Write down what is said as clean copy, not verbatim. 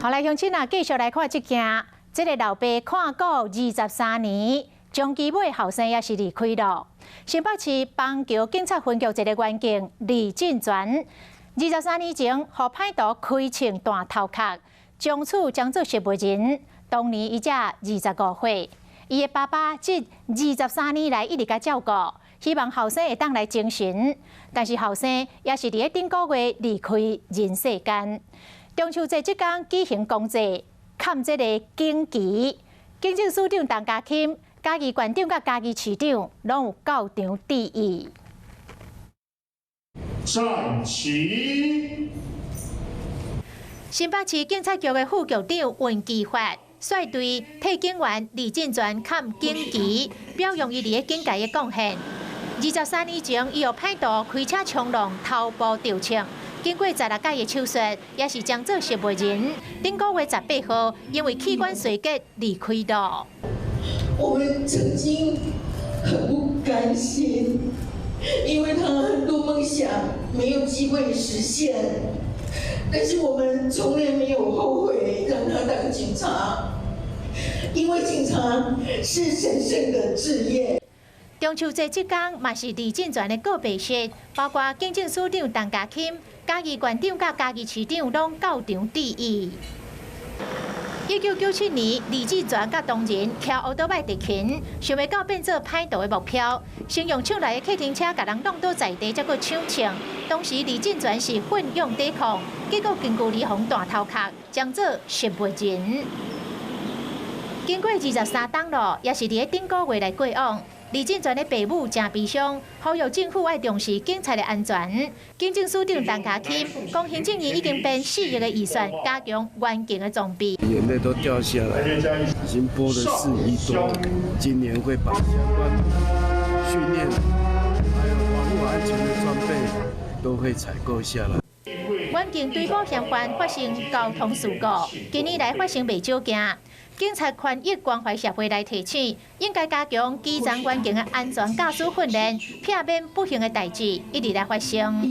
好來，鄉親啊，繼續來看這件，這个老爸看顧23年，終其尾後生也是離開了。新北市板橋警察分局一个員警李進全，23年前，予歹徒開槍彈頭殼，從此將做失物人。當年伊才25歲，伊的爸爸這23年來一直共照顧，希望後生會當來精神，但是後生也是佇咧頂個月離開人世間。中秋節這工舉行公祭，崁這个錦旗，警政署長陳家欽、嘉義縣長佮嘉義市長攏有到場致意。站齊。新北市警察局的副局長尹基發率隊替警員李進全崁錦旗，表揚伊佇咧警界的貢獻。23年前，伊予歹徒開車衝撞，頭部著槍，經過16屆的手術，也是將做失物人。頂個月18號，因為器官衰竭離開了。我們曾經很不甘心，因為他很多夢想沒有機會實現，但是我們從來沒有後悔讓他當警察，因為警察是神聖的職業。中秋節這工嘛是李進全的告別式，包括警政署長陳家欽、嘉義縣長佮嘉義市長攏到場致意。1997年，李進全佮同仁騎歐多拜特勤，想袂到變做歹徒的目標，先用搶來的客廳車共人挵倒在地，才閣搶槍。當時李進全是奮勇抵抗，結果近距離予彈頭殼，將做失物人。經過23冬咯，也是佇咧頂個月來過往。李進全的爸母誠悲傷，呼籲政府愛重視警察的安全。警政署長陳家欽講，行政院已經編4億的預算，加強員警的裝備。眼淚都掉下來，已經撥了4億多，今年會把相關訓練還有網絡安全的裝備都會採購下來。員警追捕嫌犯發生交通事故，近年來發生袂少件。警察權益關懷協會來提醒，應該加強基層員警的安全駕駛訓練，避免不幸的代誌一直來發生。